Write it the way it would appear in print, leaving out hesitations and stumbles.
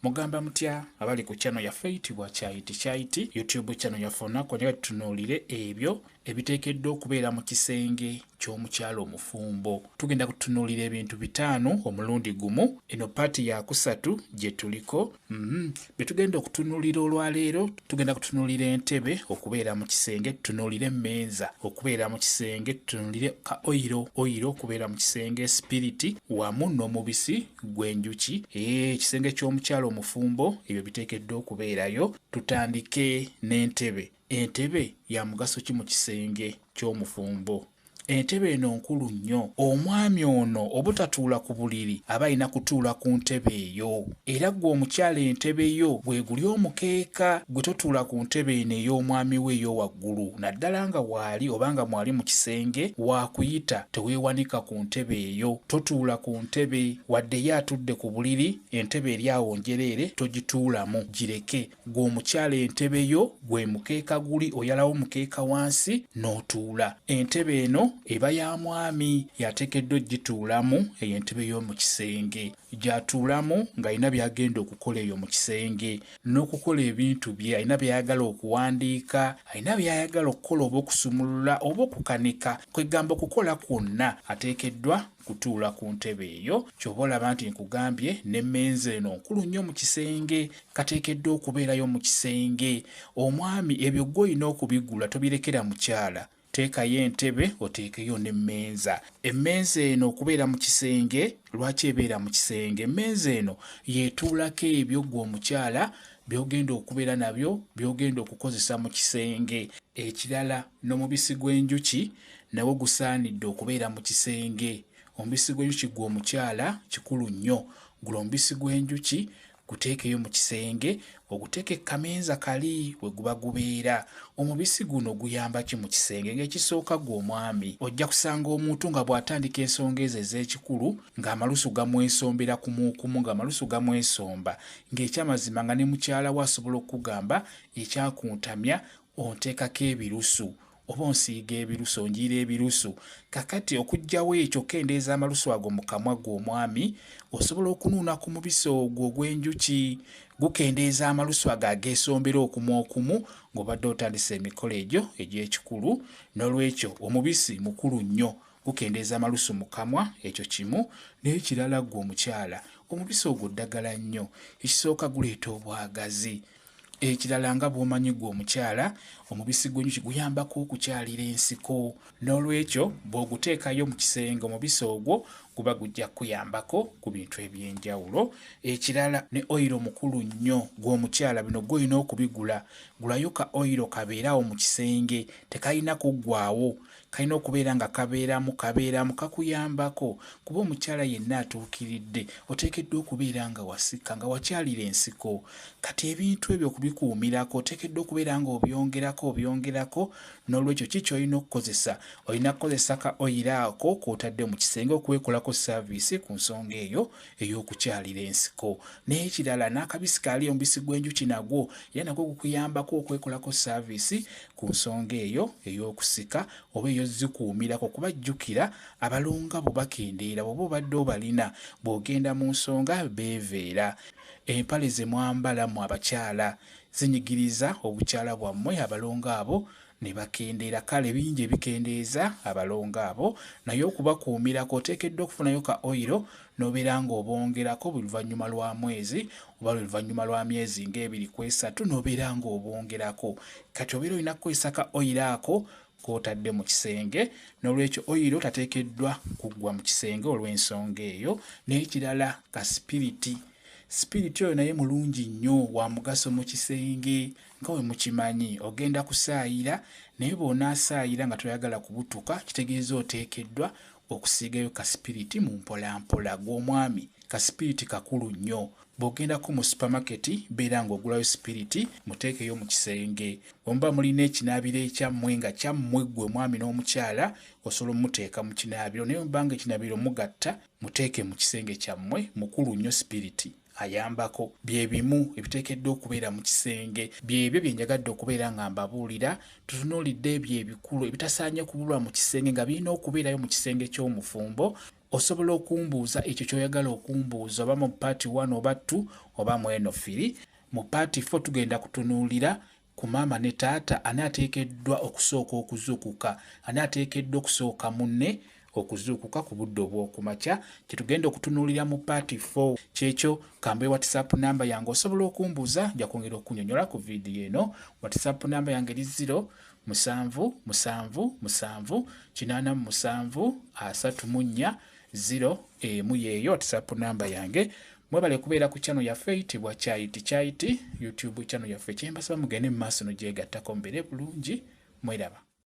Mugamba mutya abali ku channel yaffe eyitibwa Kyayiti Kyayiti YouTube channel yaffe. Olunaku njagala tutunuulire ebyo ebiteekeddwa okubeera mu kisenge ky'omukyala omufumbo. Tugenda kutunuulira ebintu 5 omulundi gumu. Eno paati yakusatu gye tuliko. Bye tugenda okutunuulira olwaleero, tugenda kutunuulira entebe okubeera mu kisenge, tutunuulire emmeeza okubeera mu kisenge, tutunuulire ka oyiro okubeera mu kisenge, sipiriti wamu n'omubisi gw'enjuki. Ekisenge ky'omukyala omufumbo ebyo biteekeddwa okubeerayo. Tutandike n'entebe. Entebe ya mugaso ki mu kisenge ky'omufumbo? Entebe eno nkulu nnyo. Omwami ono obutatuula ku buliri aba alina kutuula ku ntebe eyo. Era ggwe omukyala entebe yo bw'eguli omukeeka, gwe totuula ku ntebe eno ey'omwami we ey'owaggulu, naddala nga waali oba nga mwali mu kisenge waakuyita, teweewanika ku ntebe eyo. Totuula ku ntebe, wadde ye atudde ku buliri, entebe eri awo njereere, togituulamu, gireke. Ggwe omukyala entebe yo gwe mukeeka guli, oyalawo mukeeka wansi n'otuula. Entebe eno eba ya mwami, yateekeddwa ogituulamu, eyo entebe y'omu kisenge. Gy'atuulamu ng'alina by'agenda okukola eyo mu kisenge, n'okukola ebintu bye, alina by'ayagala okuwandiika, alina by'ayagala okukola oba okusumulula oba okukanika, kwegamba okukola kwonna ateekeddwa kutuula ku ntebe eyo. Ky'oba olaba nti nkugambye n'emmeeza eno nkulu nnyo mu kisenge, kateekeddwa okubeerayo mu kisenge. Omwami ebyo ggwe olina okubigula, tobirekera mukyala. Teekayo entebe oteekeyo n'emmeeza. Emmeeza eno okubeera mu kisenge, lwaki ebeera mu kisenge? Emmeeza eno yeetuulako ebyo ggwe omukyala by'ogenda okubeera nabyo, by'ogenda okukozesa mu kisenge. Ekirala n'omubisi gw'enjuki nagwo gusaanidde okubeera mu kisenge. Omubisi gw'enjuki ggwe omukyala kikulu nnyo. Gula omubisi gw'enjuki guteekeyo mu kisenge, oguteeke kkameeza kali we guba gubeera. Omubisi guno guyamba ki mu kisenge? Ng'ekisooka ggwe omwami ojja kusanga omuntu nga bw'atandika ensonga ezo ez'ekikulu ng'amalusu gamwesombera kumuukumu, ng'amalusu gamwesomba, ng'ekyamazima nga ne mukyala we asobola okukugamba ekyakuntamya onteekako ebirusu oba onsiiga ebirusu, onjiira ebirusu. Kakati okuggyawo ekyo kendeeza amalusu ago mu kamwa ggwe omwami, osobola okunuuna ku mubisi ogwo ogw'enjuki, gukendeeza amalusu ago ageesombera okumu okumu ng'obadde otandise emikolo egyo egy'ekikulu. N'olwekyo omubisi mukulu nnyo, gukendeeza amalusu mu kamwa, ekyo kimu. N'ekirala ggwe omukyala, omubisi ogwo ddagala nnyo. Ekisooka guleeta obwagazi. Ekirala nga bw'omanyi ggwe omukyala, omubisi gw'enjuki guyambako okukyalira ensiko. N'olwekyo bw'oguteekayo mu kisenge omubisi ogwo guba gujja kukuyambako ku bintu eby'enjawulo. Ekirala ne oyiro mukulu nnyo ggwe omukyala, bino ggwe olina okubigula. Gulayo ka oyiro kabeere awo mu kisenge, tekalina kuggwaawo, kalina okubeera nga kabeeramu kakuyambako. Kuba omukyala yenna atuukiridde oteekeddwa okubeera nga wasika, nga wakyalira ensiko. Kati ebintu ebyo okubikuumirako oteekeddwa okubeera nga obyongerako. N'olwekyo ki ky'olina okukozesa? Olina kukozesa ka oyiro ako k'otadde mu kisenge okwekolako saaviisi ku nsonga eyo ey'okukyalira ensiko. N'ekirala n'akabisi kaali omubisi gw'enjuki nagwo era nagwo gukuyambako okwekolako saaviisi ku nsonga eyo ey'okusika oba ey'ozikuumirako, kuba jjukira abalongo abo bakendeera bw'oba obadde obalina, bw'ogenda mu nsonga beeveera. Empale ze mwambala mmwe abakyala zinyigiriza obukyala bwammwe, abalongo abo ne bakendeera. Kale bingi ebikendeeza abalongo abo, naye okubakuumirako oteekeddwa okufunayo ka oyiro n'obeera ng'obongerako buli luvannyuma lwa mwezi oba buli luvannyuma lwa myezi ng'ebiri ku esatu n'obeera ng'obongerako. Kati obeera olina kukozesa ka oyiro ako k'otadde mu kisenge. N'olwekyo oyiro tateekeddwa kuggwa mu kisenge olw'ensonga eyo. N'ekirala ka sipiriti. Sipiriti oyo naye mulungi nnyo, wa mugaso mu kisenge nga bwe mukimanyi. Ogenda kusaayira, naye bw'onaasaayira nga toyagala kubutuka, kitegeeza oteekeddwa okusiigayo ka sipiriti mu mpolampola. Ggwe omwami, ka sipiriti kakulu nnyo. Bw'ogendako mu supamaketi, beera ng'ogulayo sipiriti, muteekeyo mu kisenge. Bwe muba mulina ekinaabiro ekyammwe nga kyammwe ggwe omwami n'omukyala, osobola omuteeka mu kinaabiro, naye bwe muba nga ekinaabiro mugatta, muteeke mu kisenge kyammwe. Mukulu nnyo sipiriti, ayambako. Bye bimu ebiteekeddwa okubeera mu kisenge. Byebyo bye njagadde okubeera nga mbabuulira. Tutunuulidde ebyo ebikulu ebitasaanye kubulwa mu kisenge nga birina okubeerayo mu kisenge ky'omufumbo. Osobola okumbuuza ekyo ky'oyagala okumbuuza oba mu part 1 oba 2 oba mweno firi. Mu part 4 tugenda kutunuulira ku maama ne taata, ani ateekeddwa okusooka okuzuukuka, ani ateekeddwa okusooka munne okuzuukuka ku budde obw'okumakya. Kyetugenda okutunuulira mu part 4 kyekyo. Kambe WhatsApp namba yange, osobola okumbuuza, nja kwongera okunyonyola ku vidiyo eno. WhatsApp namba yange eri 0 7 7 7 87 34 0 emu, yeeyo WhatsApp namba yange. Mwebale kubeera ku channel yaffe eyitibwa Kyayiti Kyayiti, YouTube channel yaffe. Kyembasaba mugende mu maaso nogyegattako, mubeere bulungi, mweraba.